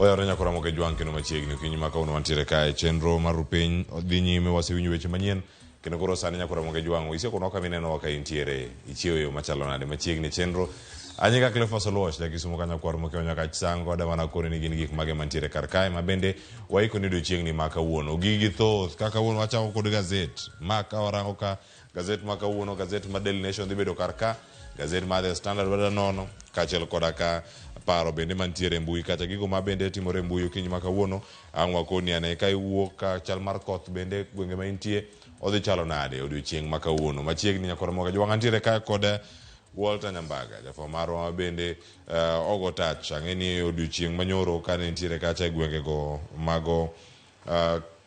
Oyawore nyaka Ramogi Ojwang' kendo machiegni okinyi ma kawuono wantiere kae chenro mar rupiny dhi nyime wasewinjo weche manyien kendo koro sani nyaka Ramogi Ojwang' isekonwa kama inenowa ka intiere ichiewo e yo machalo nade machiegni chenro anyinga Cleophas Oluoch jakisumo ka nyakwar Mokeo nyaka Chisango adamana koni ni gin gik mage mantiere kar kae ma bende waikoni odiochieng'ni ma kawuono gigi thoth ka kawuono wachako kod gazet ma ka warango ka Gazet ma kawuono, gazet ma Daily Nation dhi bedo kar ka, gazet mar The Standard wada nono, kaachiel koda ka paro bende mantiere e mbui kacha gigo ma bende timore e mbui okinyi ma kawuono ang' wakoni ane ka iwuok ka chal mar koth bende gwenge ma intie odhi chalo nade odiochieng' ma kawuono machiegni nyakoro moga jowang' antiere ka kod Walter Nyambaga jafwambo marwa ma bende ogo tach ang'e ni odiochieng' manyoro kane nitiere kacha e gwengego mago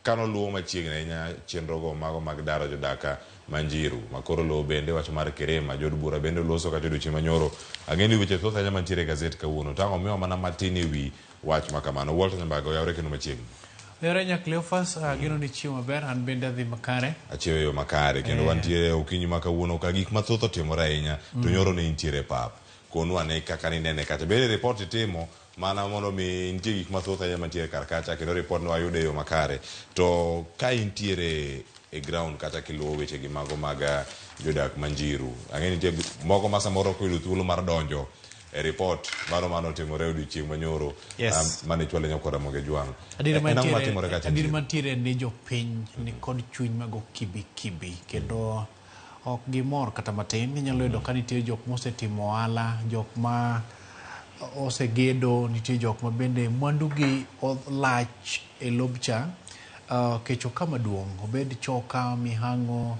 Kano luwo machiegni ahinya chenrogo mago mag daro jodak ma Njiru ma koro lowo bende wach mar Kerema jood bura bende oloso kacha odiochieng' manyoro. Ang'e ni weche thoth ahinya mantiere e gazet kawuono. To ang' omiwa mana matin ewi wach ma kamano. Walter Nyambaga oyawre kendo machiegni. Oyawre nya Cleophas, ageno ni ichiewo maber, an bende adhi makare. Achiewo e yo makare kendo wantiere okinyi ma kawuono ka gik mathoth otimore ahinya to nyoro ne intiere e pap. Konu ane kaka ninene kacha. Bende report itimo Mana mondo mi nitie gik mathoth ahinya mantiere kar kacha kendo report ne wayudo e yo makare. To ka intiere e ground kata kiluwo weche gi mago mag jodak ma Njiru, ang'e ni nitie moko ma samoro ok oyudo thuolo mar donjo e report mano mane otimore odiochieng' manyoro mane chwale nyakwar Ramogi Ojwang'. Adieri En ang'o mantiere, matimore kacha adieri Njiru? mantiere en ni jopiny nikod chuny mag okibikibi kendo ok gimor kata matin. Inyalo yudo ka nitie jok mosetimo ohala, jok ma osegedo, nitie jok ma bende mwandugi olach e lobcha. Kech oka maduong', obed choka, mihang'o,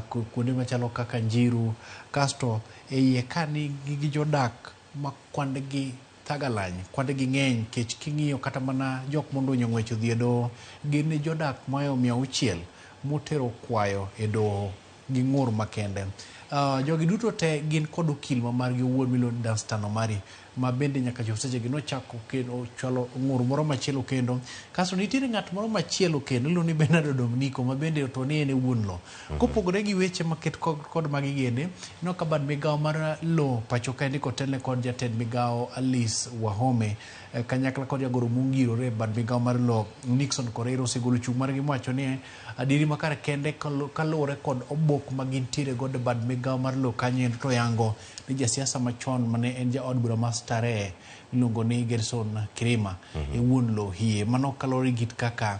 kuonde machalo kaka Njiru. Kasto e iye ka nigi jodak ma kwandgi thagalany, kwandgi ng'eny kech king'iyo kata mana jok mondunyo ng'wech odhi e doho, gin jodak mohewo 600 motero kwayo e doho gi ng'ur makende. Jogi duto te gin kod okil ma margi owuon miluongo ni Danstan Omari ma bende nyaka chop sechegi nochako kendo ochwalo ng'ur moro machielo kendo. Kasto nitiere ng'at moro machielo kendo iluongo ni Bernardo Dominico ma bende otwo ni en e wuon lowo. Kopogore gi weche maket kod magi gende, ineno ka bad migawo mar lowo pacho kaendi kotelne kod jatend migawo Alice Wahome kanyakla kod jagoro mongirore e bad migawo mar lowo Nixon Korir osegolo chung' margi mowacho ni adieri makare kende kaluwore kod obok ma gintiere godo e bad migawo mar lowo kanyo endo to yango ni jasiasa machon mane en jaod bura ma Starehe miluongo ni Gerson Kirima e wuon lowo hie. Mano kaluwore gi kit kaka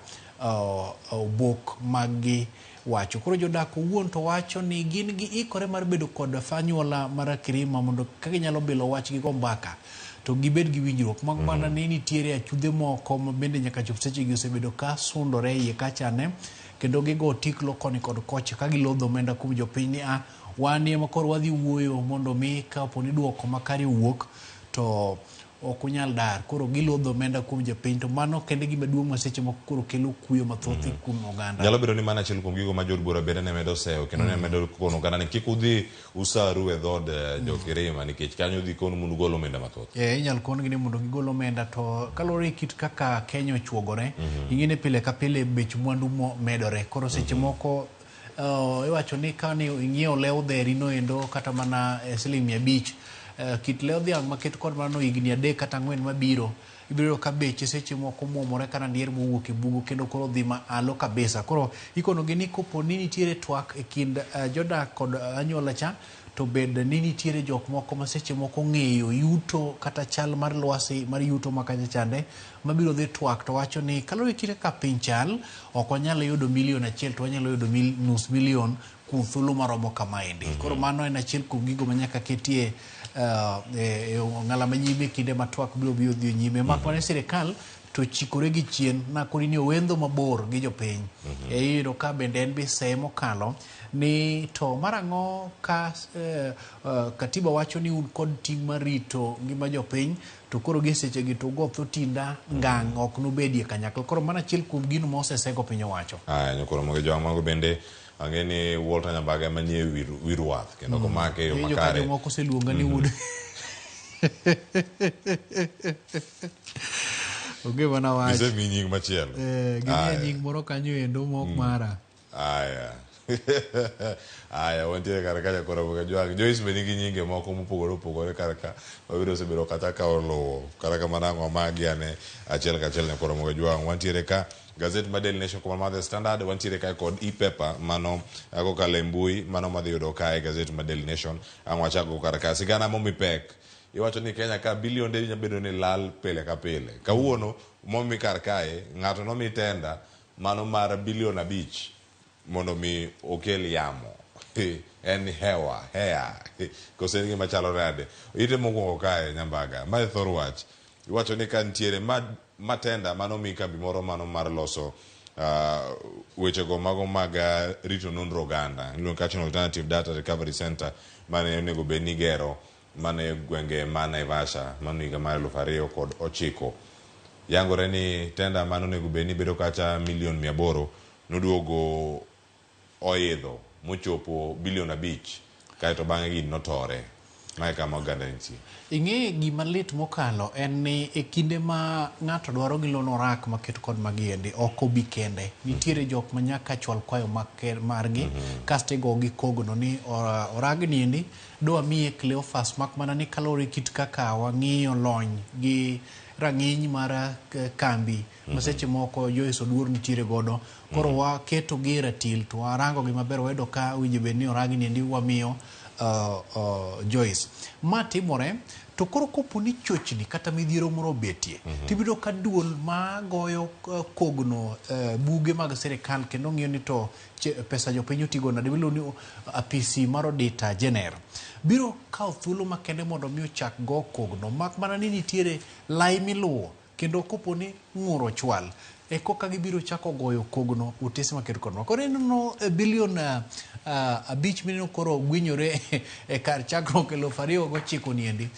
obok maggi wacho. Koro jodak owuon to wacho ni gin giikore mar bedo kod anyuola mar Kirima mondo ka ginyalo bilo wach gi go mbaka to gibed gi winjruok. Mak mana ni nitiere achudhe moko ma bende nyaka chop sechegi osebedo ka sundore iye kachane kendo gigo otiklo koni kod kocha ka gilodho omenda kuom jopiny ni a wan ema koro wadhi wuoyo mondo mi kapo ni duoko makare owuok to ok unyal dar. Koro gilodho omenda kuom jopiny to mano kende gima duong' ma seche moko koro kelo kuyo mathoth kuom oganda. Nyalo bedo ni mano achiel kuom gigo ma jood bura bende ne medo seyo kendo ne medo kono oganda ni kik udhi usaru e dhood jo Kirima nikech kanyo udhi konu mondo ugol omenda mathoth. Inyal kon gi ni mondo gigol omenda to kaluwore gi kit kaka Kenya ochuogore, ing'e ni pile ka pile bech mwandu medore. Koro seche moko iwacho ni kane ing'iewo lew dheri noendo kata mana siling 500, kit lew dhiang' maket kod mano higni 3 kata 4 mabiro, ibiro yudo ka beche seche moko muomore ka randier mowuok e bugo kendo koro dhi malo kabisa. Koro ikonogi ni kopo ni nitiere twak e kind jodak kod anyuola cha, to bed ni nitiere jok moko ma seche moko ong'eyo yuto kata chal mar lwasi mar yuto ma kacha chande mabiro dhi twak to wacho ni kaluwore gi kaka piny chal, ok wanyal yudo milion achiel to wanyalo yudo nus milion kuom thuolo maromo kamaendi. Koro mano en achiel kuom gigo ma nyaka ketie e ong'ala manyime kinde ma twak biro biro dhi nyime. Mak mana sirikal to chikore gi chien nakoni ni owendho mabor gi jopiny. Iyudo ka bende en be seye mokalo ni to mar ang'o ka katiba wacho ni un kod ting' mar rito ngima jopiny to koro gi sechegi to ugo tho tinda ngang' ok nubedie kanyakla. Koro mano achiel kuom gino ma osesego piny owacho. Aya, nyokoro moge jwang' mago bende ang'e ni Walter Nyambaga ema nie wi ruath kendo komake e yo Iwinjo ka makare. jomoko oseluonga ni wuod Onge mana wach. Gisemiyi nying machielo. Gimiya Aya. nying moro kanyo endo mok mara. Aya. Aya, wantiere kar kacha koro Kajwang'. Joyce be nigi nyinge moko mopogore opogore kar ka. Wabiro osebedo kata ka oluwo. Kata kamano ang' wamagi ane achiel kachiel nyakoro Kajwang'. Wantiere ka gazet mar Daily Nation kod mar The Standard, wantiere kae kod e-paper mano kokalo e mbui mano madhi yudo kae gazet mar Daily Nation. Ang' wachak go kar ka. Sigana momi pek. Iwacho ni Kenya ka bilionde nyalo bedo ni lal pile ka pile. Kawuono momi kar kae, ng'ato nomi tenda mano mar bilion 5 mondo mi okel yamo. En hewa, hea. Koso en gima chalo nade? Ite mokwongo kae Nyambaga, mae thor wach. Iwacho ni ka nitiere ma, ma tenda mano mi kambi moro mano mar loso wechego mago mag rito nonro oganda. Iluongo kacha Alternative Data Recovery Center mane onego bed ni igero mane gwenge ma Naivasha mano higa mar 2009. Yangore ni tenda mane onego bed ni bedo kacha milion 800 noduogo oidho mochopo bilion 5 kaeto bang'e gini notore. Mae kama oganda nitie. Ing'e gima lit mokalo en ni e kinde ma ng'ato dwaro gi lono orak maket kod magiendi ok obi kende. Nitiere jok ma nyaka chwal kwayo margi kasto igo gi kogno ni oragni endi dwa miye Cleophas mak mana ni kaluwore kit kaka wang'iyo lony gi rang'iny mar kambi ma seche moko Joyce Oduor nitiere godo. Koro waketo gi e ratil to warango gi maber wayudo ka winjo bed ni oragni endi wamiyo Joyce. Ma timore to koro kopo ni chochni kata midhiero moro obetie, tibiro ka duol ma goyo kogno buge mag sirikal kendo ng'iyo ni to pesa jopiny otigo nade, miluongo ni apisi mar Auditor General biro kawo thuolo makende mondo mi ochak go kogno, mak mana ni nitiere lai miluwo kendo kopo ni ng'ur ochwal e koka gibiro chako goyo kogno otese maket kod ma. Koro ineno bilion 5 mineno koro gwinyore e kar chakruok 2009 niendi.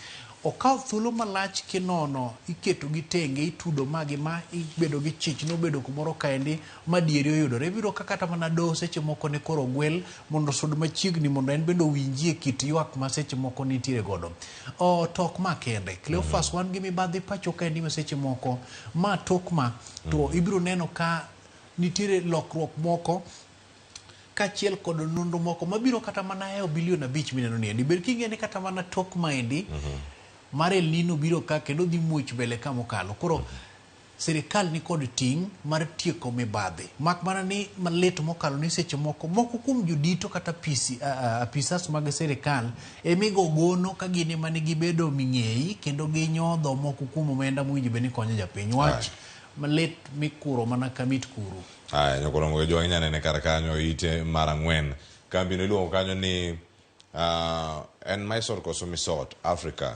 Okawo thuolo malach kinono, iketo gi tenge, itudo magi ma ibedo gi chich nobedo kumoro kaendi ma dieri oyudore. Ibiro ka kata mana doho seche moko ne koro ogwel mondo osud machiegni mondo en bende owinjie kit ywak ma seche moko nitiere godo. To ok ma kende. Cleophas, wan gi mibadhi pacho kaendi ma seche moko ma tok ma to ibiro neno ka nitiere lokruok moko kaachiel kod nonro moko mabiro kata mana hewo bilion 5 mineno ni endi. Ber king'e ni kata mana tok maendi mar El Nino biro ka kendo dhi muoch mbele ka mokalo. Koro sirikal ni kod ting' mar tieko mibadhi. Mak mana ni malit mokalo ni seche moko moko kuom jodito kata apisas mag sirikal emigo gono ka gin ema ne gibedo ming'eyi kendo ginyodho moko kuom omenda mowinjo bed ni konyo japiny. Wach malit mikuro mana ka mit kuru. Aya, nyokorongo gi jwang' inya nene kar kanyo ite mar 4. Kambino iluongo kanyo ni en Mysore koso Misot Africa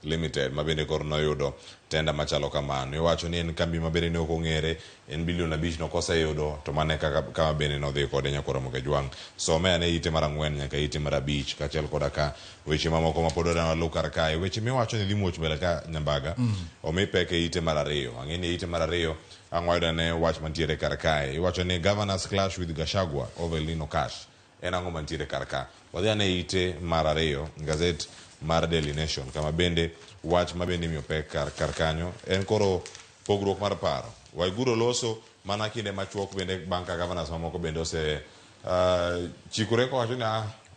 Limited ma bende koro noyudo tenda machalo kamano. Iwacho ni en kambi ma bende ne ok ong'ere, en bilion 5 no koseyudo to mano e kaka kama bende nodhi kode nyakoro Kajwang'. Some ane ite mar 4 nyaka ite mar 5 kaachiel koda ka weche mamoko ma pod wadwa waluw kar kae. Weche miwacho ni dhi muoch mbele ka Nyambaga, omi pek e ite mar 2. Ang'e ni e ite mar 2 ang' wayudo ane wach mantiere kar kae. Iwacho ni governors clash with Gachagua over El Nino cash. En ang'o mantiere kar ka? Wadhi ane ite mar 2, gazet mar Daily Nation, kama bende wach ma bende imiyo pek kar kanyo en koro pogruok mar paro. Waiguru loso mana kinde machuok bende bang' ka governors mamoko bende ose chikore kowacho ni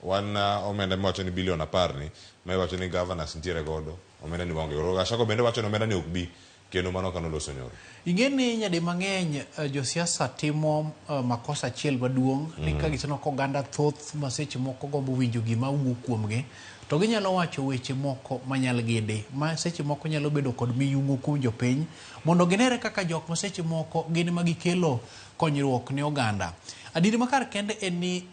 wan omenda miwacho ni bilion 10 ni ma iwacho ni governors nitiere godo, omenda ni waonge godo. Gachagua bende wacho ni omenda ni ok bi kendo mano kano loso nyoro. Ing'e ni nyadi mang'eny josiasa timo makosa achiel maduong' ni ka giseneno ka oganda thoth ma seche moko gombo winjo gima wuok kuomgi to ginyalo wacho weche moko manyal gidi ma seche moko nyalo bedo kod miyung'o kuom jopiny mondo ginere kaka jok ma seche moko gin ema gikelo konyruok ne oganda. Adieri makar kende en ni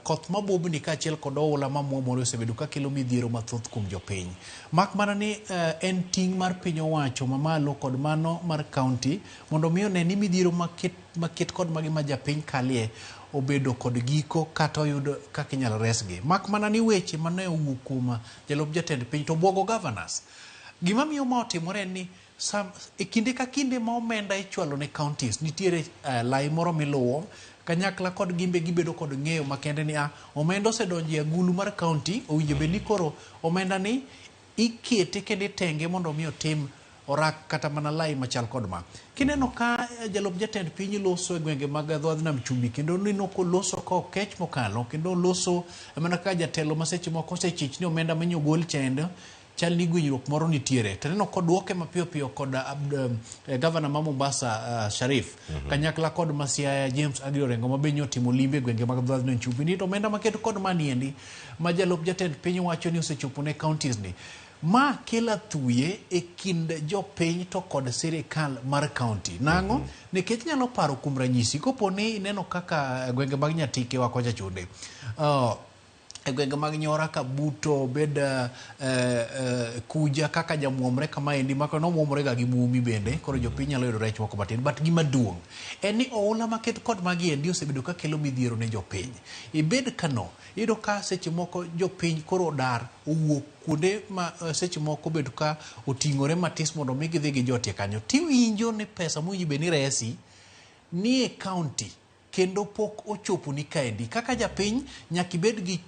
koth mabubni kaachiel kod oula mamuomore osebedo kakelo midhiero mathoth kuom jopiny. Mak mana ni en ting' mar piny owacho mamalo kod mano mar kaunti mondo mi one ni midhiero maket kod magi ma japiny kalie obedo kod giko kata oyud kaka inyalo resgi. Mak mana ni weche mane owuok kuom jalup jatend piny to obwogo governors. Gima miyo ma otimore en ni e kinde ka kinde ma omenda ichwalo ne counties nitiere lai moro miluwo kanyakla kod gimbe gibedo kod ng'eyo makende ni omenda osedonjo e agulu mar county, owinjo bed ni koro omenda ni ikete kendo itenge mondo mi otim orak kata mana lai machal kod ma. Kineno ka jalup jatend piny loso e gwenge mag dho wadh nam chumbi kendo neno koloso ka okech mokalo kendo oloso mana kaka jatelo ma seche moko osechich ni omenda ma nyogol chende chal ni gwenyruok moro nitiere to aneno koduoke mapiyo piyo kod gavana ma Mombasa Sharif kanyakla kod ma Siaya James Agri Orengo ma be nyotimo limbe e gwenge mag dho wadh nam chumbi ni to omenda maket kod maniendi ma jalup jatend piny wacho ni osechopo ne counties ni ma kelo athuye e kind jopiny to kod sirikal mar county. Nang'o? Nikech nyalo paro kuom ranyisi kopo ni ineno kaka gwenge mag Nyatike wa kocha chunde e gwenge mag Nyora, Kabuto, obed Kuja kaka jamuomre kamaendi mako nomuomre ga gi mumi bende koro jopiny nyalo yudo rech moko matin. But gima duong' en ni oula maket kod magi endi osebedo ka kelo midhiero ne jopiny. Ibed kano, iyudo ka seche moko jopiny koro odar owuok kuonde ma seche moko obedo ka oting'ore matis mondo mi gidhi gijotie kanyo. Tiwinjo ni pesa mowinjo bed ni resi nie county kendo pok ochoponi kaendi. Kaka japiny nyaka ibed gi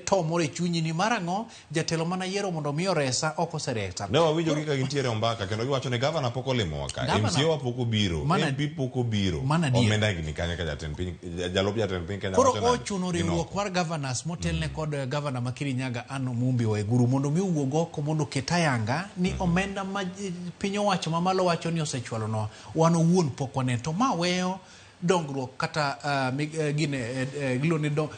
to moro e chunyi ni mar ang'o jatelo mana yiero mondo mi oresa ok oseresa. Ne wawinjo gi ka gintiere Ombaka kendo giwacho ni gavana pok olimowa ka, MCA wa pok obiro, MP pok obiro. Omenda gi ni kanye ka jatend piny, jalup jatend piny Kenya Koro ochuno riwruok mar governors motelne kod gavana ma Kirinyaga Anne Mumbi Waiguru mondo mi owuog oko mondo oket ayanga ni omenda ma piny owacho mamalo wacho ni osechwalonwa wan owuon pok waneno. To ma weyo dongruok kata gine giluongo ni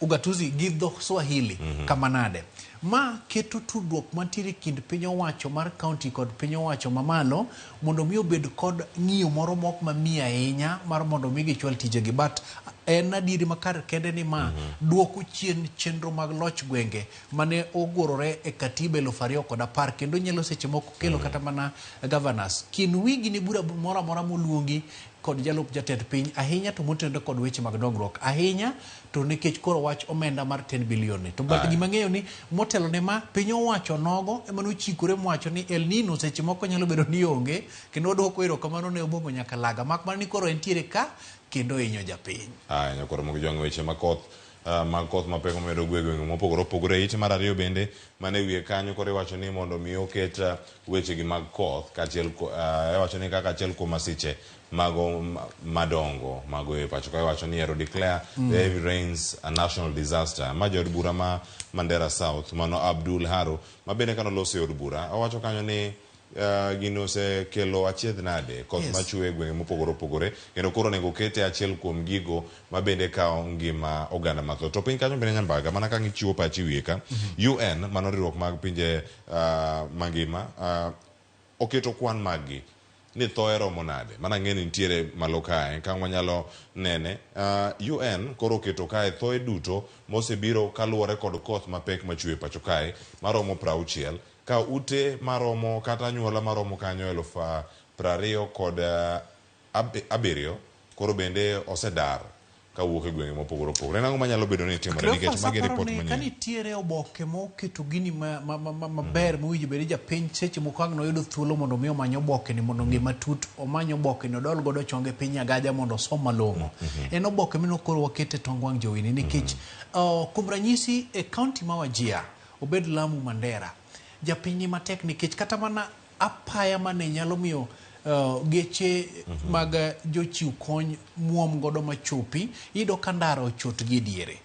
ugatuzi gi dho Swahili kama nade. Ma keto tudruok mantiere kind piny owacho mar county kod piny owacho mamalo mondo mi obed kod ng'iyo moro mok mamiyo ahinya mar mondo mi gichwal tijegi. But en adieri makar kende ni ma duoko chien chenro mag loch gwenge mane ogurore e katiba 2010 kendo nyalo seche moko kelo kata mana governors. Kin wigi ni bura moro amora moluongi kod jalup jatend piny ahinya to motenore kod weche mag dongruok ahinya to nikech koro wach omenda mar 10 billion ni. To but gima ng'eyo ni motelo ne ma piny owacho nogo ema nochikore mowacho ni El Nino seche moko nyalo bedo ni onge kendo waduoko erokamano ne Obong'o Nyakalaga mak mana ni koro entiere ka kendo hinyo japiny. Aya, nyakoro mogo jwang' weche makoth mag koth mapek omedo gwe gwenge mopogore opogore. Ite mar ariyo bende mane wiye kanyo koro iwacho ni mondo mi oket weche gi mag koth kaachiel iwacho ni kaka achiel kuom masiche mago madongo mago e pacho ka iwacho ni ero declare the heavy rains a national disaster. Ma jaod bura ma Mandera South mano Abdul Haro ma bende kano loso e od bura owacho kanyo ni gino osekelo achiedh nade koth machwe e gwenge mopogore opogore kendo koro onego okete achiel kuom gigo ma bende kawo ngima oganda mathoth. To piny kanyo bende Nyambaga mana ka gichiwo pachi wiye ka UN mano riwruok mag pinje mangima oketo kwan mag gi ni thoe romo nade mana ng'e ni nitiere malo kae ka wanyalo nene UN koro oketo kae thoe duto mosebiro kaluwore kod koth mapek machwe e pacho kae maromo 60 ka ute maromo kata anyuola maromo kanyo 27,000 koro bende osedar kawuok e gwenge mopogore opogore. En ang'o manyalo bedo ni timore nikech magi ripot manyien? Ka nitiere oboke moketo gini maber mowinjo bed ni japiny seche moko ang' noyudo thuolo mondo mi omany oboke ni mondo ong'e matut, omany oboke ni odol godo chonge piny agaja mondo osom malong'o. En oboke mino koro wakete tong wang' jowi ni nikech kuom ranyisi e county ma Wajir obed Lamu Mandera japiny ni matek nikech kata mana apaya mane nyalo miyo geche mag jochiw kony muom godo machopi iyudo ka ndara ochot gi diere.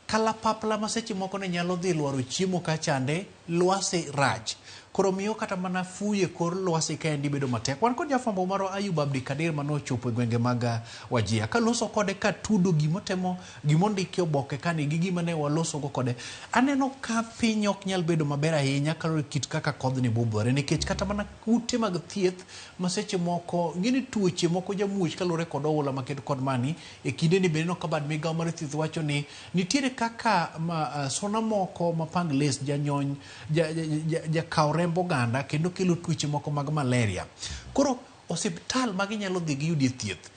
Kalapapla ma seche moko ne nyalo dhi lwaro chiemo kachande lwasi rach. Koro miyo kata mana fuyo e kor lwasi kaendi bedo matek. Wan kod jafwambo marwa Ayub Abdikadir manochopo e gwenge mag Wajir. Kaloso kode katudo gimotemo gimondiki oboke kani gi gima ne waloso go kode. Aneno ka piny ok nyal bedo maber ahinya kaluwore kit kaka kodhni bubore nikech kata mana ute mag thieth ma seche moko ng'eni tuoche moko jamuoch kaluwore kod oula maket kod mani e kindeni bende ineno ka bad migawo mar thieth wacho ni nitiere kaka suna moko ma pang les janyony jakaw remb oganda kendo kelo tuoche moko mag malaria. Koro osiptal ma ginyalo dhi giyudie thieth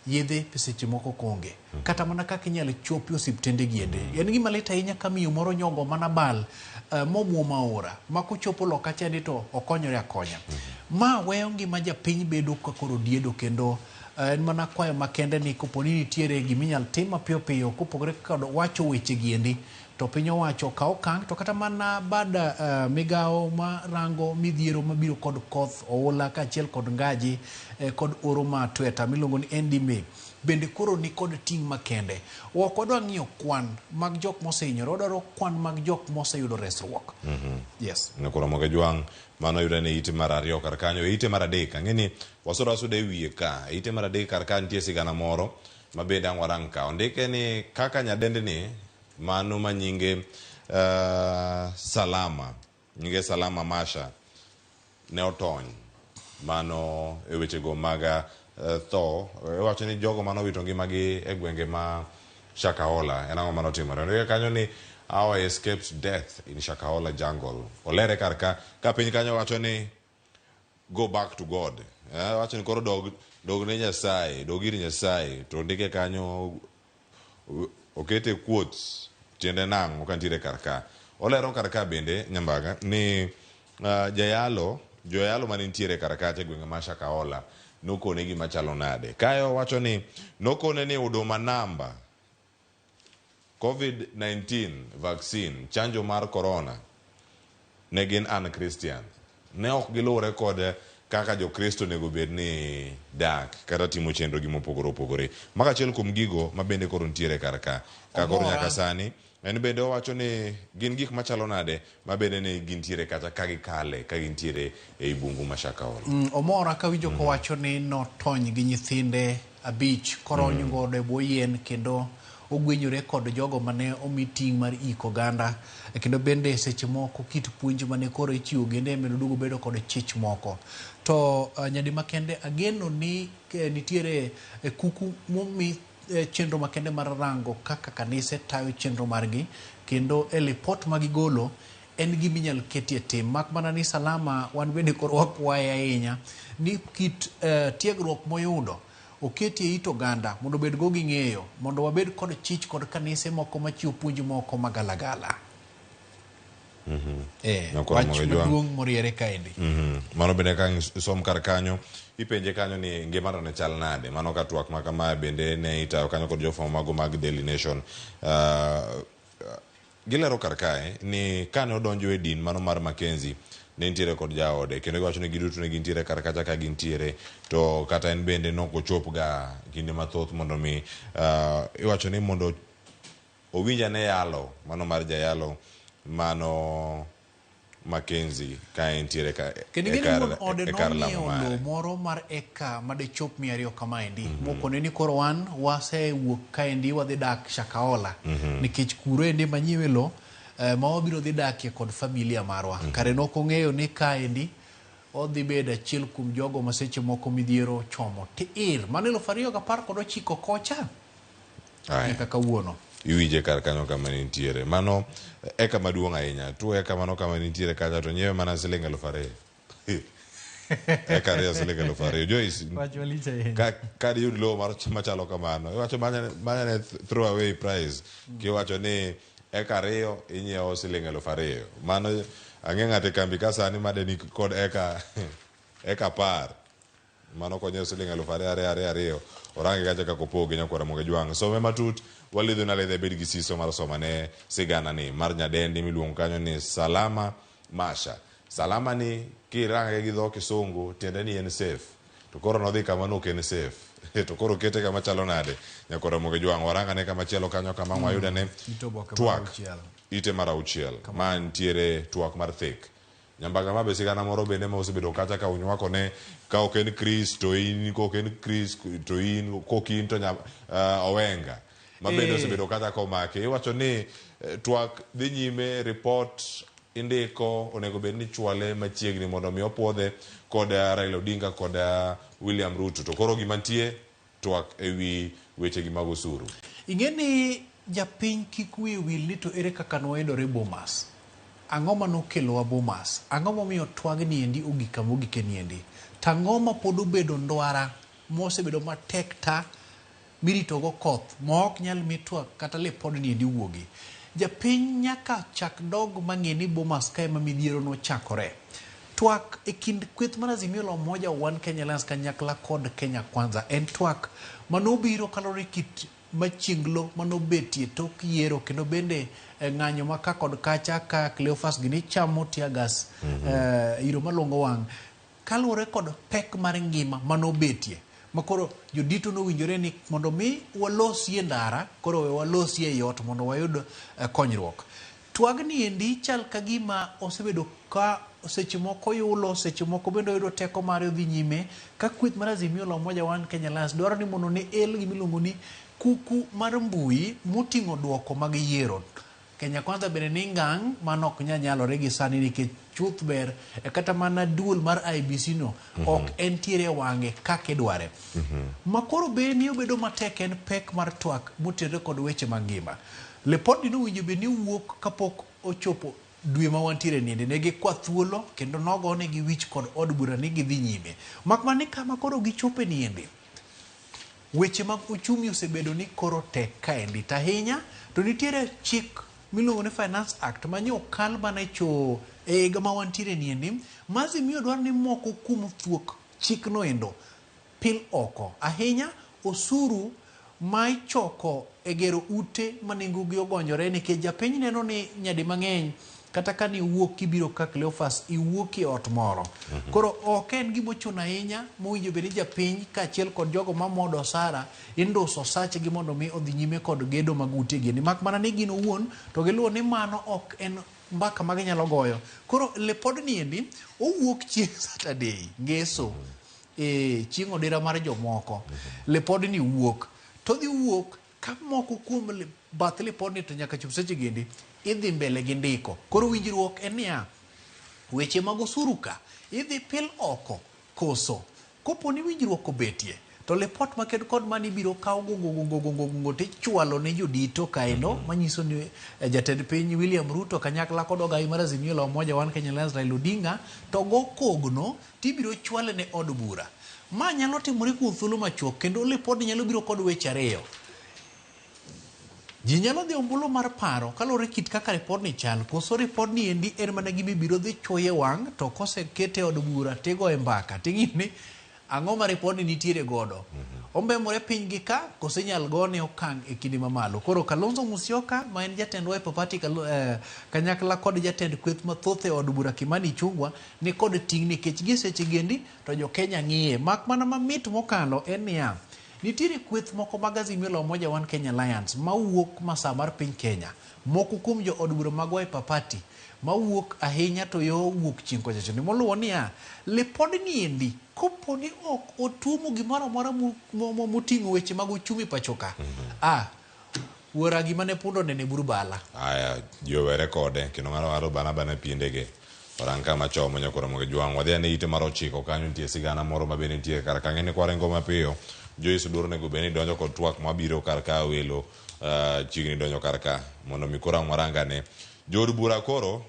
yedhe seche moko konge kata mana kaka inyalo chopi osiptende gi ende. En gima lit ahinya ka miyo moro nyogo mana bal momuomo aora ma kochopo loka chande to okonyore akonya. Ma weyo ngima japiny bedo ka koro diedo kendo en mana kwayo makende ni kopo ni nitiere giminyal tim mapiyo piyo kopogore kod wacho weche gi endi. to piny owacho okaw okang' to kata mana bad migawo marango midhiero mabiro kod koth oula kaachiel kod ngaji kod oro ma tweta miluongo ni NDMA bende koro ni kod ting' makende. Ok wadwa ng'iyo kwan mag jok mosehinyore, wadwaro kwan mag jok moseyudo resruok. Yes. Nyakwar Jwang' mano yudore ne ite mar ariyo kar kanyo. E ite mar adek, ang'e ni wasudo asuda e wiye ka. E ite mar adek kar ka nitie sigana moro ma bende ang' warang ka. Ondike ni kaka nyadendni mano ma nyinge Salama, nyinge Salama Masha ne otony mano e wechego mag tho. Iwacho ni jogo mane owito ngimagi e gwenge ma Shakahola en ang'o mane otimore. Ondike kanyo ni how I escaped death in Shakahola jungle. Olere kar ka, ka piny kanyo wacho ni go back to God. Wacho ni koro dog, dog ne Nyasaye, dog ir Nyasaye. To ondike kanyo okete quotes tiende nang'o ka nitiere kar ka. Olero kar ka bende Nyambaga ni jayalo, joyalo mane nitiere kar kacha e gwenge ma Shakahola nokone gima chalo nade. Kae owacho ni nokone ni Huduma namba, COVID-19 vaccine, chanjo mar corona, ne gin un-Christian. Ne ok giluwore kod kaka jokristo onego bed ni dak kata timo chenro gi mopogore opogore. Mago achiel kuom gigo ma bende koro nitiere kar ka. Ka koro nyaka sani, en bende owacho ni gin gik machalo nade ma bende ne gintiere kata ka gikale ka gintiere ei bungu ma Shakahola. Omora kawinjo kowacho ni notony gi nyithinde 5 korony godo e bwo yien kendo ogwenyore kod jogo mane omi ting' mar iko oganda kendo bende seche moko kit puonj mane koro ichiwo gende medo duogo bedo kod chich moko. To nyadi makende ageno ni nitiere kuku momi chenro makende mar rango kaka kanise tayo chenro margi kendo e lipot magigolo en gima inyal ketie tim. Mak mana ni Salama wan bende koro wakwaye ahinya ni kit tiegruok moyudo oketie it oganda mondo obed go gi ng'eyo mondo wabed kod chich kod kanise moko machiwo puonj moko magalagala. Wach maduong' moriere kaendi. Mano bende ka isom kar kanyo, ipenje kanyo ni ngima to ne chal nade. Mano ka twak ma kamae bende ne itayo kanyo kod jofwambo mago mag Daily Nation. Gilero kar kae ni kane odonjo e din mano mar Mackenzie ne nitiere kod jaode kendo giwacho ni giduto ne gintiere kar kacha ka gintiere to kata en bende ne ok ochop ga kinde mathoth mondo mi iwacho ni mondo owinj ane yalo mano mar jayalo mano Mackenzie ka entiere ka Kendo ing'e ni wuon ode nong'iewo lowo moro mar eka madechop 200 kamaendi. Mokone ni koro wan wasewuok kaendi wadhi dak Shakahola. Nikech kuro endi manyiewe lowo ma wabiro dhi dakie kod familia marwa. Kare nok ong'eyo ni kaendi odhi bedo achiel kuom jogo ma seche moko midhiero chomo tir. Mano 2019 kocha. Nyaka kawuono. Iwinje kar kanyo kama nitiere. Mano eka maduong' ahinya. Tuo eka mano kama nitiere kacha to nyiewe mana siling 2000. Eka ariyo siling 2000. Joyce, ka diyud lowo mar machalo kamano, iwacho manya ne throw away price. Kiwacho ni eka ariyo inyiewo siling 2000. Mano ang'e ng'ato e kambi ka sani made ni kod eka 10. Mano konyo siling 2000 ariyo ariyo ariyo. Orange kacha kaka opoge nyakwara Moge Jwang'. Some matut, walidho na lidho bed gi siso mar soma ne sigana ni mar nyadendi miluongo kanyo ni Salama Masha. Salama ni kirange gi dho kisungu tiende ni en safe. To koro nodhi kama no ok en safe. To koro kete kama chalo nade nyakwara Moge Jwang'. Waranga ne kama chielo kanyo kama wayude ne twak ite mar auchiel. Ma nitiere twak mar thek. Nyambaga ma be sigana moro bende ma osebedo kacha ka unywako ne ka ok en Chris to in, ka ok en Chris to in, kok in to Owenga. Ma bende osebedo kacha komaki. Iwacho ni twak dhi nyime, report indiko, onego bed ni chwale machiegni mondo mi opuodhe kod Raila Odinga kod William Ruto. To koro gima nitie twak ewi weche gi mag osuru. Ing'e ni japiny kik wiye wil ni to ere kaka nwayudore Bomas. Ang'o manokelowa Bomas? Ang'o momiyo twagni endi ogik kama ogike ni endi? To ang'o ma pod obedo ndwara mosebedo matek ta miritogo koth ma ok nyal mi twak kata lipodni endi wuogi? Japiny nyaka chak dog mang'e ni Bomas kae ma midhiero nochakore. Twak e kind kweth mar Azimio la Umoja One Kenya Alliance kanyakla kod Kenya Kwanza en twak manobiro kaluwore kit machinglo manobetie tok yiero kendo bende ng'anyo ma ka kod kacha ka Cleophas gini chamo tear gas iro malongo wang' kaluwore kod pek mar ngima manobetie makoro jodito nowinjore ni mondo mi walosie ndara koro we walosie yot mondo wayud konyruok. Twagni endi chal ka gima osebedo ka seche moko yulo, seche moko bende oyudo teko mare odhi nyime ka kweth mar Azimio la Umoja One Kenya Alliance dwaro ni mondo ne el gimiluongo ni kuku mar mbui moting'o duoko mag yiero. Kenya Kwanza bende ni ngang' mano ok nyal nyalore gi sani nikech chuth ber kata mana duol mar IEBC no ok entiere e wang'e kaka idware. Makoro bende obedo matek en pek mar twak motenore kod weche mag ngima. Lipodni nowinjo bed ni wuok kapok ochopo dwe ma wantiere niendi. Ne gikwa thuolo kendo nogonegi wich kod od bura ni gidhi nyime. Mak mana ni kama koro gichope niendi, weche mag uchumi osebedo ni koro tek kaendi. To ahinya to nitiere chik miluongo ni Finance Act ma nyo okal mana e choo e higa ma wantiere niendi. Ma Azimio dwaro ni moko kuom thuok chikno endo pil oko. Ahinya osuru ma ichoko e gero ute ma nengogi ogonjore nikech japiny neno ni nyadi mang'eny kata ka niwuok kibiro ka Cleophas iwuok e ot moro. Koro ok en gima ochuno ahinya mowinjo bed ni japiny kaachiel kod jogo mamodo osara induso osachgi mondo mi odhi nyime kod gedo mag utegi. Mak mana ni gin owuon to giluwo ni mano ok en mbaka ma ginyalo goyo. Koro lipodni endi owuok chieng' Saturday, ngeso. Chieng' odira mar jomoko. Lipodni wuok. To dhi wuok ka moko kuom bath lipodni to nyaka chop seche gendi idhi mbele gi ndiko. Koro winjruok en niya, weche mag osuru ka idhi pil oko koso kopo ni winjruok obetie to lipot maked kod mani ibiro kaw gongo gongo gongo gongo tichwalo ne jodito kaendo manyiso ni jatend piny William Ruto kanyakla kod ogai mar Azimio la Umoja One Kenya Alliance Raila Odinga to go kogno tibiro chwale ne od bura. Ma nyalo timore kuom thuolo machuok kendo lipodni nyalo biro kod weche ariyo. Ji nyalo dhi ombulu mar paro kaluwore kit kaka ripodni chal koso ripodni endi en mana gima ibiro dhi chuoye wang' to kosekete e od bura tigoye mbaka ting'iyo ni ang'o ma ripodni nitiere godo. Ombemore piny gi ka koso inyal gone okang' e kinde mamalo. Koro Kalonzo Musyoka ma en jatend Wiper Party kanyakla kod jatend kweth mathoth e od bura Kimani Ichung'wa ni kod ting' nikech gi seche gendi to jo Kenya ng'iye. Mak mana mamit mokalo en niya, nitiere kweth moko mag Azimio la Umoja One Kenya Alliance mawuok masawa mar piny Kenya. Moko kuom jo od bura mag Wiper Party mawuok ahinya to yo wuok chieng' kocha chande moluwo niya, lipodni endi kopo ni ok otuomo gimoro amora moting'o weche mag uchumi pacho ka. Wuora gima ne pundo nene buru bala. Aya, ji owere kode kendo ng'ano ng'ato bana bana piendege. Orang kama chomo nyakoro moge jwang'. Wadhi ane ite mar 9 kanyo nitie sigana moro ma bende nitie kar ka. Ng'eni kwaringo mapiyo, Joyce Oduor onego bed ni donjo kod twak mabiro kar ka welo chiegni donjo kar ka mondo mi koro ang' warangane. Jood bura koro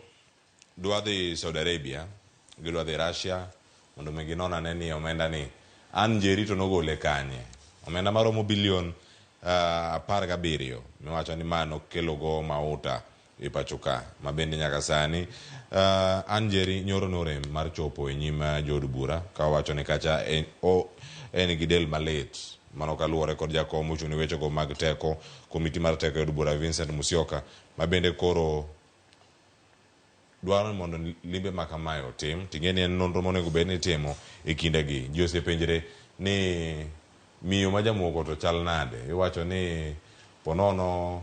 dwa dhi Saudi Arabia, gidwa dhi Russia mondo mi ginon ane ni omenda ni Ann Njeri to nogole kanye. Omenda maromo bilion 17 miwacho ni ma nokelogo mauta e pacho ka ma bende nyaka sani Ann Njeri nyoro norem mar chopo e nyim jood bura ka owacho ni kacha en gi del malit. Mano kaluwore kod jakom mochung' ne wechego mag teko komiti mar teko e od bura Vincent Musyoka ma bende koro dwaro ni mondo limbe ma kamae otim. Ting'e ni en nonro monego bed ni itimo e kindegi. Ji osepenjre ni miyo ma jamuogo to chal nade. Iwacho ni ponono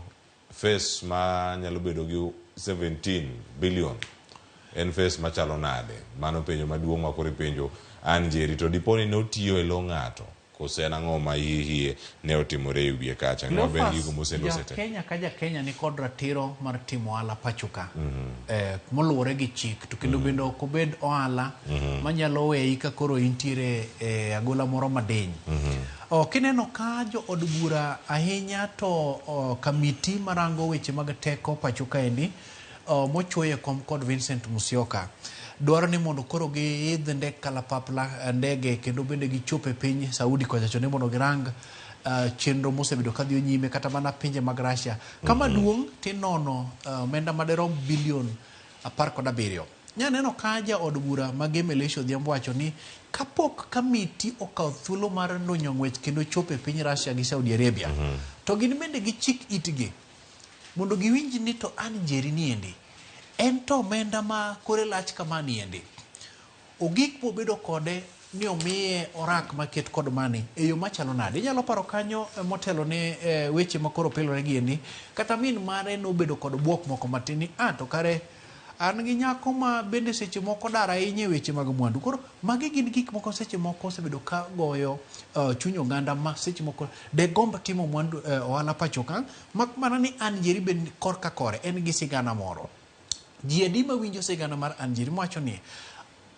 face ma nyalo bedo gi 17 billion en face machalo nade. Mano penjo maduong' ma koro ipenjo Ann Njeri to dipo ni notiyo e lo ng'ato koso en ang'o ma hie hie ne otimore e wiye kacha. Ng'ama ber gigo moselose te. Kenya ka ja Kenya ni kod ratiro mar timo ohala pacho ka. Moluwore gi chik to kendo bende ok obed ohala manyalo weyi ka koro intiere e agola moro madiny. Kineno ka jo od bura ahinya to kamiti marango weche mag teko pacho kaendi mochuoye e kom kod Vincent Musyoka dwaro ni mondo koro giidh ndek kalapapla ndege kendo bende gichop e piny Saudi kocha chon mondo girang chenro mosebedo kadhi nyime kata mana pinje mag Russia. Kama duong' tinono omenda maderom bilion 17. Nyaneno ka ja od bura ma Gem Elisha Odhiambo wacho ni Kapok kamiti okawo thuolo mar nunyo ng'wech kendo chopo e piny Russia gi Saudi Arabia, to gin bende gichik itgi mondo giwinj ni to an Njeri niendi, en to omenda ma kore lach kama niendi. Ogik mobedo kode ni omiye orak maket kod mani e yo machalo nade. Inyalo paro kanyo motelo ne weche ma koro pilore giendi, kata min mare nobedo kod buok moko matin ni ah to kare an gi nyako ma bende seche moko dar ahinya e weche mag mwandu. Koro magi gin gik moko seche moko osebedo ka goyo chuny oganda ma seche moko de gomb timo mwandu ohala pacho ka, mak mana ni an Njeri bende korka kore en gi sigana moro. Ji adi mawinjo sigana mar Ann Njeri mawacho ni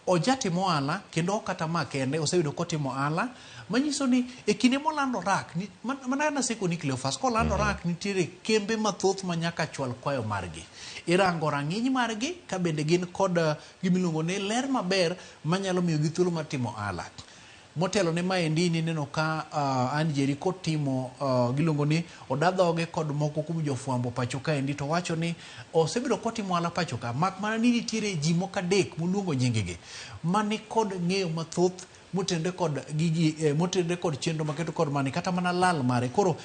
ojatimo ohala kendo ok kata ma kende oseyudo kotimo ohala manyiso ni e kinde molando rak mana naseko ni Cleophas kolando rak nitiere kembe mathoth ma nyaka chwal kwayo margi. Irango rang'iny margi ka bende gin kod gimiluongo ni ler maber manyalo miyogi thuolo mar timo ohala. Motelo ne maendi nineno ka Ann Njeri kotimo giluongo ni oda dhoge kod moko kuom jofwambo pacho kaendi to wacho ni osebedo kotimo ohala pacho ka mak mana ni nitiere ji moko adek moluongo nyingegi mani kod ng'eyo mathoth motenore kod gigi motenore kod chenro maketo kod mani kata mana lal mare. Koro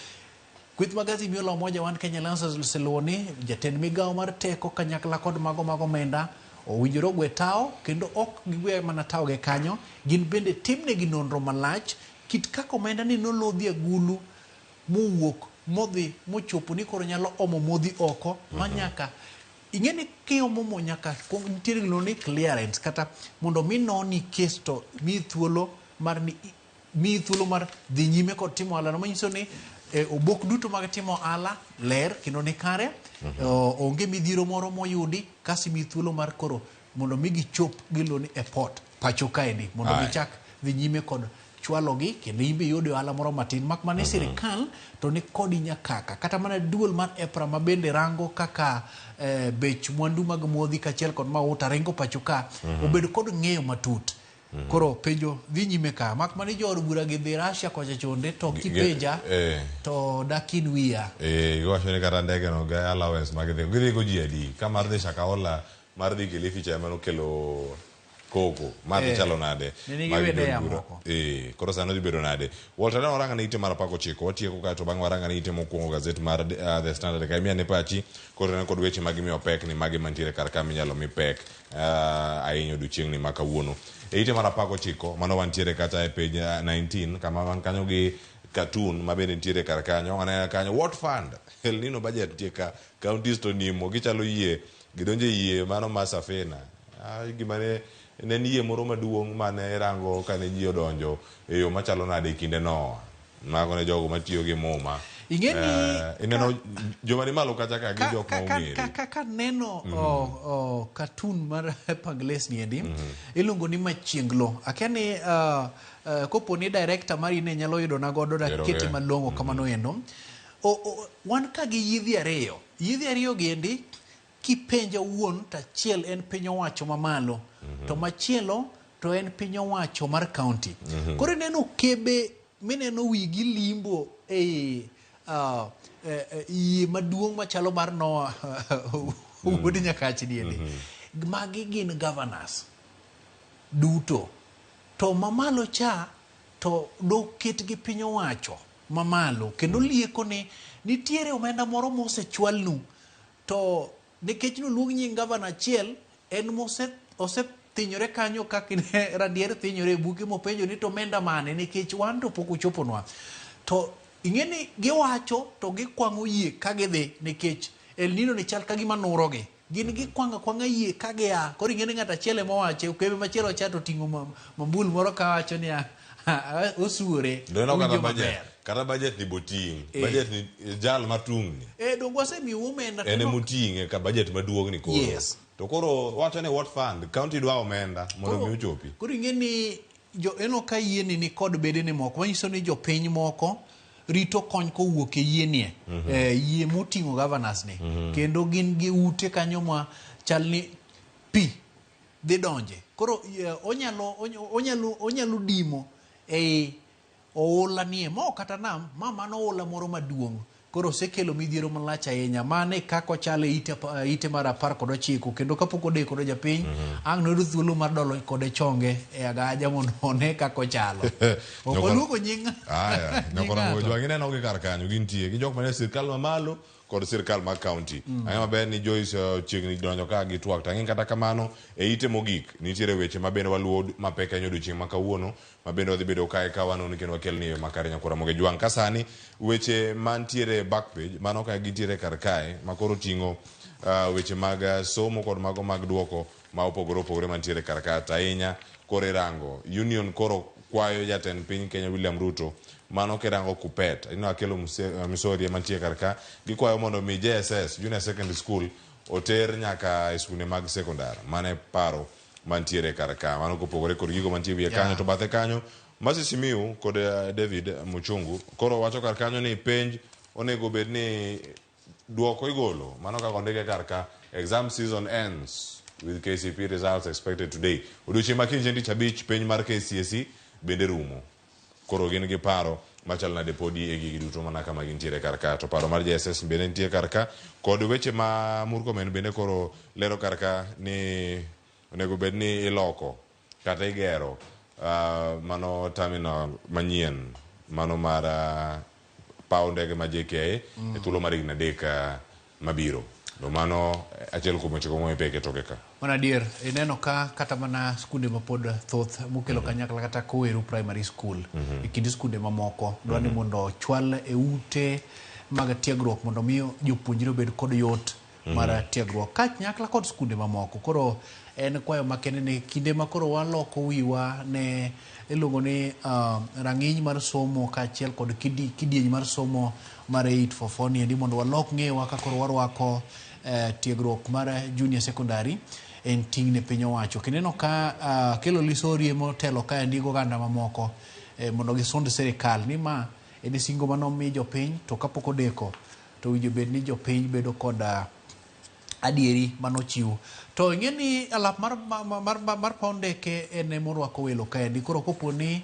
Kweth mag Azimio la Umoja One Kenya Alliance oseluwo ni jatend migawo mar teko kanyakla kod mago mag omenda owinjore ogwe tawo kendo ok gigwe mana tawo ge kanyo, gin bende timnegi nonro malach kit kaka omenda ni nolodhi agulu mowuok modhi mochopo ni koro nyalo omo modhi oko ma nyaka ing'e ni kiomo mo nyaka nitiere gimiluongo ni clearance kata mondo mi noni kes to miyi thuolo mar ni miyi thuolo mar dhi nyime kod timo ohala no manyiso ni obok duto mag timo ohala ler kendo ni kare. Onge midhiero moro moyudi kasi miyi thuolo mar koro mondo mi gichop giloni e port pacho kaendi mondo gichak dhi nyime kod chwalogi kendo in be iyud ohala moro matin mak mana ni sirikal to ni kodi nyakaka kata mana duol mar EPRA ma bende rango kaka bech mwandu mag modhi kaachiel kod mauta ringo pacho ka obed kod ng'eyo matut. Koro penjo dhi nyime ka mak mana ni jood bura gi dhi Russia kocha chonde to kipenja to dakin wiya. Iwacho ni kata ndege no gi allowance ma gidhi gidhi go ji adi ka mar dhi Shakahola mar dhi Kilifi cha ema nokelo koko ma dhi chalo nade Ne nigi mag wede jood ya bura. moko. Koro sani odhi bedo nade Walter ne waranga ne ite mar 19 watieko kae to bang'e waranga ne ite mokwongo gazet mar The Standard ka imiya ne pachi kotenore kod weche mag imiyo pek ni mage mantiere kar ka minyalo mi pek ahinya odiochieng'ni ma kawuono. E ite mar 19 mano wantiere kata e page 19 kama wan kanyo gi cartoon ma bende nitiere kar kanyo. Waneno kanyo what fund? El Nino budget nitie ka counties to nimo gichalo yie gidonjo e yie mano mar Safina. Gima ne ne en yie moro maduong' mane irango kane ji odonjo e yo machalo nade e kinde Noah. Mago ne jogo matiyo gi muma. Ing'e ni Ineno joma ni malo kacha ka gin jok ma ong'ere. Ka neno cartoon mar Pangles ni endi, iluongo ni Machienglo. Akia ni kopo ni director mari ne nyalo yudo na godo dakete malong'o kamano endo. Wan ka gi yiedhi ariyo. Yiedhi ariyo gi endi kipenja wuon to achiel en piny owacho mamalo to machielo to en piny owacho mar county. Koro ineno kebe mineno wigi limbo e yie maduong' machalo mar Noah wuod Nyakach ni endi. Magi gin governors duto. To mamalo cha to doket gi piny owacho mamalo kendo lieko ni nitiere omenda moro mosechwalnu to nikech noluong nying gavana achiel en mose osethinyore kanyo kaka ne radier thinyore e buge mopenjo ni to omenda mane nikech wan to pok ochoponwa to ing'e ni giwacho to gikwang'o yie ka gidhi nikech El Nino ni chal ka gima nurogi gin gikwang'o akwang'a yie ka gia koro ing'e ni ng'ato achiel ema owache okebe machielo cha to oting'o mambul moro kawacho niya osuore Neno kata owinjo budget, maber. kata budget ni boting'. Budget ni jal matung'ni. Donge wasemiyou omenda to En nok- emoting'e ka budget maduong' ni koro. Yes. To koro wacho ni what fund? County dwa omenda mondo mi ochopi. Koro ing'e ni jo eno ka yieni ni kod bedene moko manyiso ni jopiny moko rito kony kowuok e yienie. Yie moting'o governors ni. Kendo gin gi ute kanyo ma chal ni pi dhi donje. Koro onyalo dimo ei oula nie, ma ok kata nam, ma mano oula moro maduong'. Koro osekelo midhiero malach ahinya. Mano e kaka ochalo e ite, ite mar 19 kendo kapok odeko to japiny ang' noyud thuolo mar dolo kode chonge e agaja mondo one kaka ochalo. Ok oluongo nying Aya, nying nyakora ng'ato. Jwang' ineno gi kar kanyo gintie gi jok manie sirkal mamalo kod sirkal mag county. Ang'e maber ni Joyce chiegni donjo ka gi twak to ang'e kata kamano e ite mogik nitiere weche ma bende waluwo mapek ahinya odiochieng' ma kawuono ma bende wadhi bedo kae ka wanoni kendo wakelni e yo makare nyakwar Ramogi Jwang'. Ka sani weche mantiere e back page mano ka gintiere kar kae ma koro oting'o weche mag somo kod mago mag duoko ma opogore opogore mantiere kar kae to ahinya koro irango union koro kwayo jatend piny Kenya William Ruto mano kirango Kuppet ineno Akelo Msorie mantie kar ka gikwayo mondo mi JSS Junior Secondary School oter nyaka e skunde mag sekondar mano e paro mantiere kar ka mano kopogore kod gigo mantie wiye kanyo to bathe kanyo Mercy Simiyu kod David Muchungu koro wacho kar kanyo ni penj onego bed ni duoko igolo mano kaka ondike kar ka exam season ends with KCPE results expected today odiochieng' ma kiny chieng' tich abich penj mar KCSE bende rumo koro gin gi paro machal nade podi e gigi duto mana kama gintiere kar ka to paro mar JSS bende nitie kar ka kod weche ma Murkomen bende koro lero kar ka ni onego bed ni iloko kata igero mano terminal manyien mano mar paw ndege ma JKIA e thuolo mar higni 3 mabiro. To mano achiel kuom weche momi pek e toke ka. Mano adier, ineno ka kata mana skunde ma pod thoth mokelo kanyakla kata Koweru Primary School e kind skunde mamoko dwa ni mondo ochwal e ute mag tiegruok mondo mi jopuonjre obed kod yot mar tiegruok kanyakla kod skunde mamoko. Koro en kwayo makende ni kinde ma koro waloko wiwa ne iluongo ni rang'iny mar somo kaachiel kod kidieny mar somo mar 844 ni endi mondo walok ng'ewa ka koro warwako tiegruok mar junior secondary en ting' ne piny owacho. Kendo ineno ka Akelo Lisorie motelo kaendi gi oganda mamoko mondo gisund sirikal ni ma en singo manomi jopiny to kapok odeko to owinjo bed ni jopiny bedo kod adieri manochiw. To ing'e ni alap mar, mar, mar, mar paw ndeke en emorwako welo kaendi. Koro kopo ni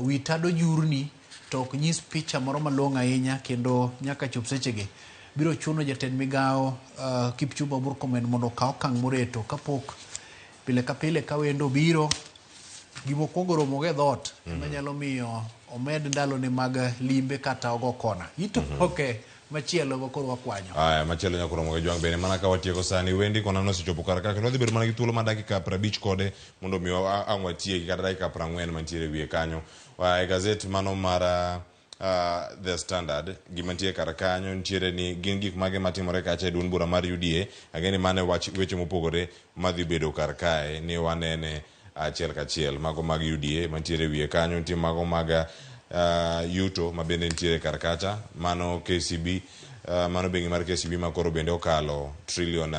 wi tado jurni to ok nyis picha moro malong'o ahinya kendo nyaka chop sechegi biro chuno jatend migawo Kipchumba Murkomen mondo okaw okang' moreto kapok pile ka pile ka wendo obiro gimokwongo romogo e dhoot ema nyalo miyo omed ndalone mag limbe kata ogo kona. Ito okay machielo ma koro wakwanyo. Aya, machielo nyaka romo gi Jwang' bende mana ka watieko sani Wendi kona nosechopo kar ka kendo wadhi bedo mana gi thuolo mar dakika 50 kode mondo mi ang' watieki kata dakika 40 mantiere e wiye kanyo. E gazet mano mar The Standard gima nitie kar kanyo nitiere ni gin gik mage matimore kacha e duond bura mar UDA. Ang'e ni mano e wach weche mopogore madhi bedo kar kae ni wanene achiel kachiel mago mag UDA mantiere e wiye kanyo nitie mago mag yuto ma bende nitiere kar kacha mano KCB mano bengi mar KCB ma koro bende okalo trilion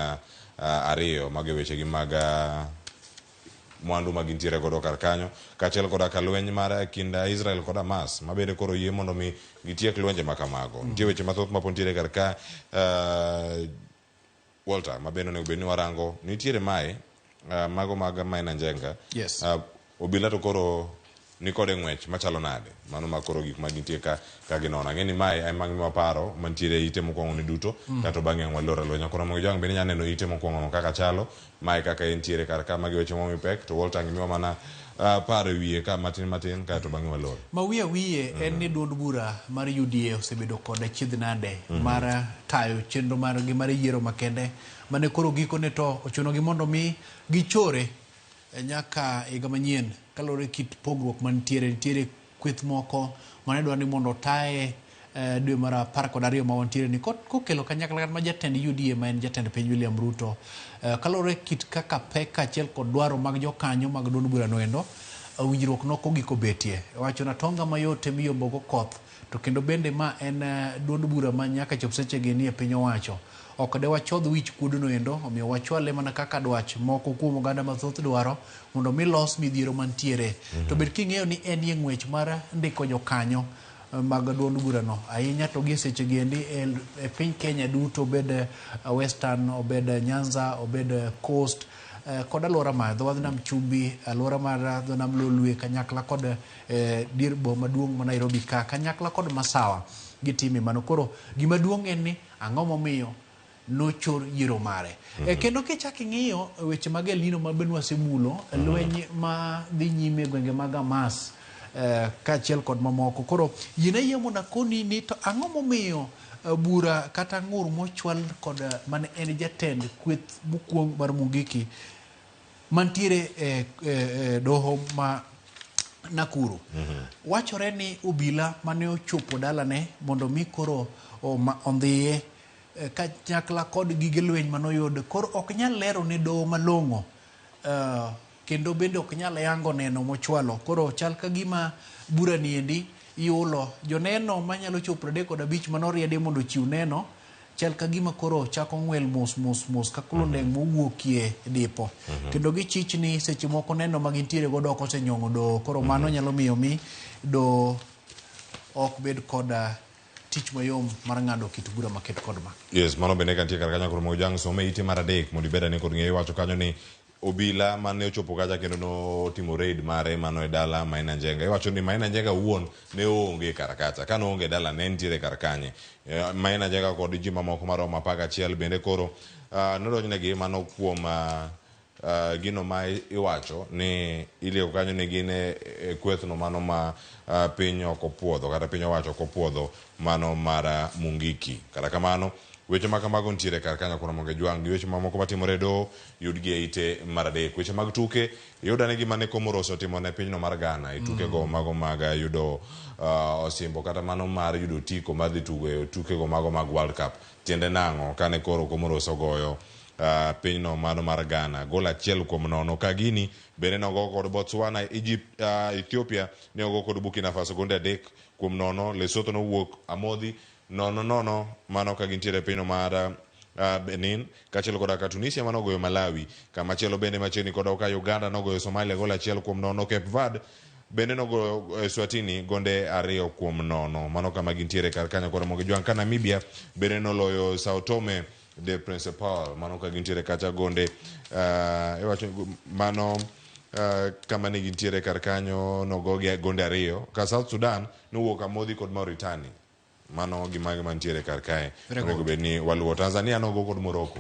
2 mago e wechegi mag mwandu ma gintiere godo kar kanyo kaachiel koda ka lweny mar kind Israel kod Hamas ma bende koro yie mondo mi gitiek lwenje ma kamago. Nitie weche mathoth ma pod nitiere kar ka Walter ma bende onego bed ni warango nitiere mae mago mag Maina Njenga. Yes. Obila to koro nikode ng'wech machalo nade mano ma koro gik ma gintie ka ka ginono ang'e ni mae ema gima paro mantiere e ite mokwongo ni duto kato bang'e ang' walor alweny koro Ramogi Jwang' bende inya neno ite mokwongo no kaka chalo mae kaka entiere kar ka magi weche momi pek to Walter ang' imiwa mana paro e wiye ka matin matin kaeto bang'e walor. Ma wiye wiye en ni duond bura mar UDA osebedo kod achiedh nade mar tayo chenro margi mar yiero makende mane koro gikone to ochunogi mondo mi gichore nyaka higa manyien kaluwore kit pogruok mantiere. Nitiere kweth moko mane dwa ni mondo otaye dwe mar 12 ma wantiere ni kokelo kanyakla kata ma jatend UDA ma en jatend piny William Ruto kaluwore kit kaka pek kaachiel kod dwaro mag jokanyo mag duond burano endo winjruok nok ogik obetie. Wacho na tonga mayot emiyombogo koth to kendo bende ma en duond bura ma nyaka chop sechegi nie piny owacho. Ok de wachodh wich kuodno endo, omiyo wachwale mana kaka dwach moko kuom oganda mathoth dwaro mondo mi los midhiero mantiere. To bed king'eyo ni enie ng'wech mar ndiko jokanyo mag duond burano ahinya to gi sechegi endi e piny Kenya duto, obed Western, obed Nyanza, obed Coast, kod alwora mar dho wadh nam Chumbi, alwora mar dho nam Lolwe kanyakla kod dier boma maduong' ma Nairobi ka kanyakla kod Masawa gitime mano. Koro gima duong' en ni ang'o momiyo nochor yiero mare. Kendo kichak ing'iyo weche mag El Nino ma bende wasemulo, lweny ma dhi nyime e gwenge mag Hamas kaachiel kod mamoko. Koro yiena yie mondo akoni ni to ang'o momiyo bura kata ng'ur mochwal kod mane en jatend kweth mokwong mar Mungiki mantiere e doho ma Nakuru. Wachore ni obila mane ochopo dalane mondo mi koro ondhiye kanyakla kod gige lweny manoyud koro ok nyal lero ne doho malong'o, kendo bende ok nyal yango neno mochwalo. Koro chal ka gima bura niendi iulo joneno manyalo chopo 35 manoriedi mondo ochiw neno, chal ka gima koro chako ng'wel mos mos mos ka kulondeng' mowuokie dipo. Kendo gichich ni seche moko neno ma gintiere godo ok osenyong'o doho, koro mano nyalo miyo mi doho ok bed kod tich mayom mar ng'ado kit bura maket kod ma. Yes, mano bende kantie kar kanyo koro Mojang some ite mar adek mondo ibed ane kod ng'eyo. Iwacho kanyo ni obila mane ochopo kacha kendo notimo raid mare mano e dala Maina Njenga. Iwacho ni Maina Njenga wuon ne onge kar kacha. Ka noonge dala ne nitiere kar kanye. Maina Njenga kod ji mamoko maromo 11 bende koro nodonjnegi mano kuom gino ma iwacho ni ilieko kanyo ni gin e kwethno mano ma piny ok opuodho kata piny owacho ok opuodho mano mar Mungiki. Kata kamano weche ma kamago nitiere kar kanyo koro mondo ijwang' gi weche mamoko matimore e doho yudgi e ite mar adek. Weche mag tuke yud ane gima ne Comoros otimo ne pinyno mar Ghana e tukego mago mag yudo osimbo kata mano mar yudo otiko mar dhi tugo e tukego mago mag World Cup. Tiende nang'o kane koro Comoros ogoyo pinyno mano mar Ghana gol 1-0. Ka gini bende nogo kod Botswana, Egypt, Ethiopia ne ogo kod Burkina Faso gonde 3-0. Lesotho nowuok amodhi 0-0 mano ka gintiere e pinyno mar Benin, kaachiel koda ka Tunisia manogoyo Malawi. Kamachielo bende machiegni koda ka Uganda nogoyo Somalia gol 1-0. Cape Verde bende nogoyo Eswatini gonde 2-0. Mano kama gintiere kar kanyo koro mondo gijwang'. Ka Namibia bende noloyo Sao Tome de Principal, mano ka gintiere kacha gonde iwacho mano kama ne gintiere kar kanyo nogogi gonde 2. Ka South Sudan nowuok amodhi kod Mauritania. Mano gima mantiere kar kae. Onego bed ni waluwo. Tanzania nogo kod Morocco.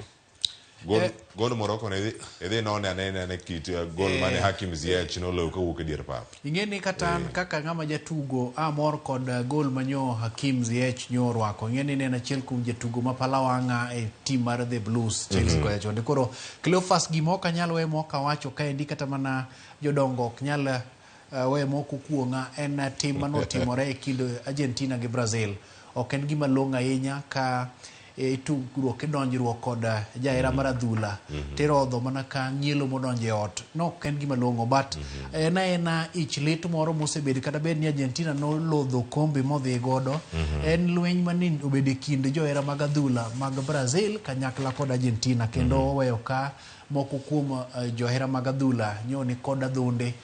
Gol Morocco ne idhi none anene ane kit gol mane Hakim Ziyech noloyo kowuok e dier pap. Ing'e ni kata an kaka ng'ama jatugo amor kod gol manyo Hakim Ziyech nyo orwako. Ing'e ni ne en achiel kuom jatugo ma pala wang'a e team mar The Blues Chelsea kocha chonde. Koro Cleophas gima ok anyal weyo mok awacho kaendi kata mana jodongo ok nyal we moko kuong'a en tim manotimore e kind Argentina gi Brazil. Ok en gima long'o ahinya ka itugruok idonjruok kod jahera mar adhula tirodho mana ka ng'ielo modonjo e ot. No ok en gima long'o, but en aena ich lit moro mosebed kata bed ni Argentina nolodho kombe modhi godo. En lweny mane obedo e kind johera mag adhula mag Brazil kanyakla kod Argentina kendo oweyo ka moko kuom johera mag adhula nyo ni kod adhonde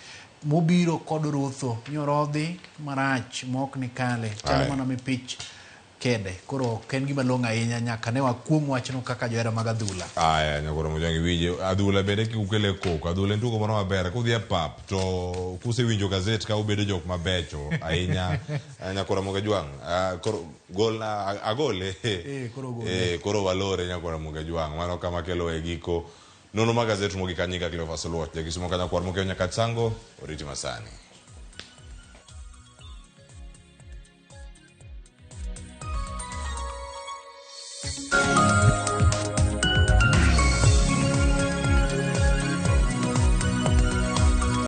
mobiro kod rotho nyorodhi marach mok ni kale chalo mana mipich kede. Koro ok en gima long'o ahinya, nyaka ne wakuong' wachno kaka johera mag adhula. Aya, nyakoro Mojang iwinje adhula bende kik ukele koko. Adhula en tugo moro maber. Kudhi e pap to kusewinjo gazet ka ubedo jok mabecho ahinya. Nyakoro Mojang, koro gol agole. Koro gole. Koro walore nyakoro Mojang. Mano kama kelo e giko. Nono mag gazet mogik anyinga Cleophas Oluoch, Jakisumo Kanyakwar Mokeo Nyakach Sango, oriti masani.